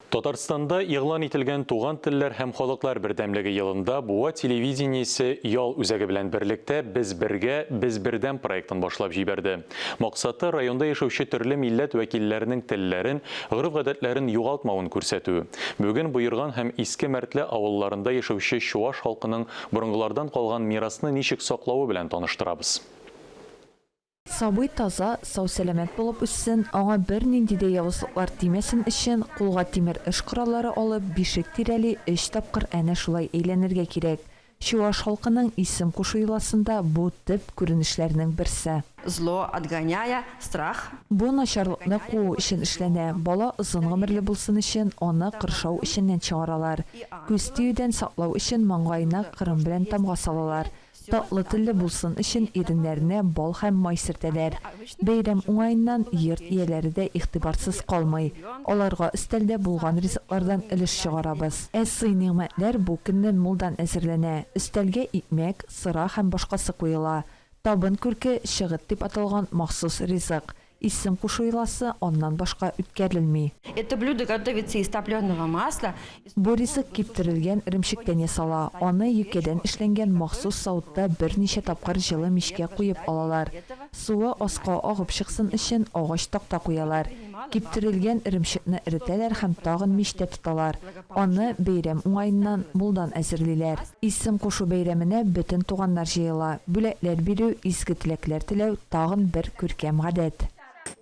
Татарстанда игълан ителгән Туган телләр һәм халыклар бердәмлеге елында Буа телевидениесе ял үзәге белән берлектә Без бергә, без бердәм проектын башлап җибәрде. Максаты, районда яшәүче төрле милләт вәкилләренең телләрен, гореф-гадәтләрен югалтмавын күрсәтү. Бүген Боерган һәм Иске Мәртле авылларында яшәүче чуаш халкының борынгылардан калган мирасны ничек саклавы белән таныштырабыз. Сабый таза, сау-сәламәт булып үссен, аңа бернинди дә явызлыклар тимәсен өчен, кулга тимер эш кораллары алып, бишек тирәли өч тапкыр әнә шулай әйләнергә кирәк. Чуаш халкының исем кушу йоласында бу төп күренешләрнең берсе. Зло отгоняя страх. Бу начарлыкны куу өчен эшләнә. Бала озын гомерле булсын өчен, аны кыршау эченнән чыгаралар. Күз тиюдән саклау өчен маңгаена кырым белән тамга салалар. Татлы телле булсын өчен иреннәренә бал һәм май сөртәләр. Бәйрәм уңаеннан йорт ияләре дә игътибарсыз калмый. Аларга өстәлдә булган ризыклардан өлеш чыгарабыз. Ә сый-нигъмәтләр бу көнне мулдан әзерләнә. Өстәлгә икмәк, сыра һәм башкасы куела. Табын күрке, чыгыт дип аталган махсус ризык. Исем кушу йоласы аннан башка үткәрелми. Это блюдо готовится из топленого масла. Бу ризык киптерелгән эремчектән ясала. Аны юкәдән эшләнгән махсус савытта берничә тапкыр җылы мичкә куеп алалар. Суы аска агып чыксын өчен агач такта куялар. Киптерелгән эремчекне эретәләр һәм тагын мичтә тоталар. Аны бәйрәм уңаеннан мулдан әзерлиләр. Исем кушу бәйрәменә бөтен туганнар җыела. Бүләкләр бирү, изге теләкләр теләү тагын бер күркәм гадәт.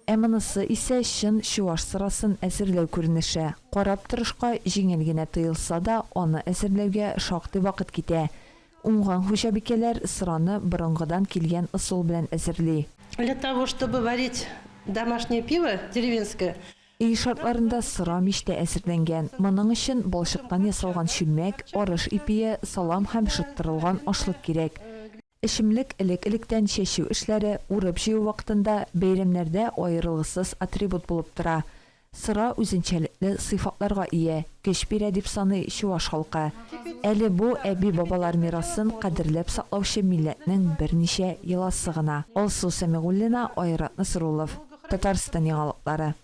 Ә монысы исә чын чуаш сырасын әзерләү күренеше. Карап торышка җиңел генә тоелса да, аны әзерләүгә шактый вакыт китә. Уңган хуҗабикәләр сыраны борынгыдан килгән ысул белән әзерли. Для того, чтобы варить домашнее пиво деревенское, Өй шартларында сыра мичтә әзерләнгән. Моның өчен балчыктан ясалган чүлмәк, арыш ипие, салам һәм шыттырылган ашлык кирәк. Эчемлек элек-электән чәчү эшләре, урып-җыю вакытында, бәйрәмнәрдә аерылгысыз атрибут булып тора. Сыра үзенчәлекле сыйфатларга ия, көч бирә, дип саный чуаш халкы. Әле бу әби-бабалар мирасын кадерләп саклаучы милләтнең берничә йоласы гына. Алсу Сәмигуллина, Айрат Насруллов. Татарстан яңалыклары.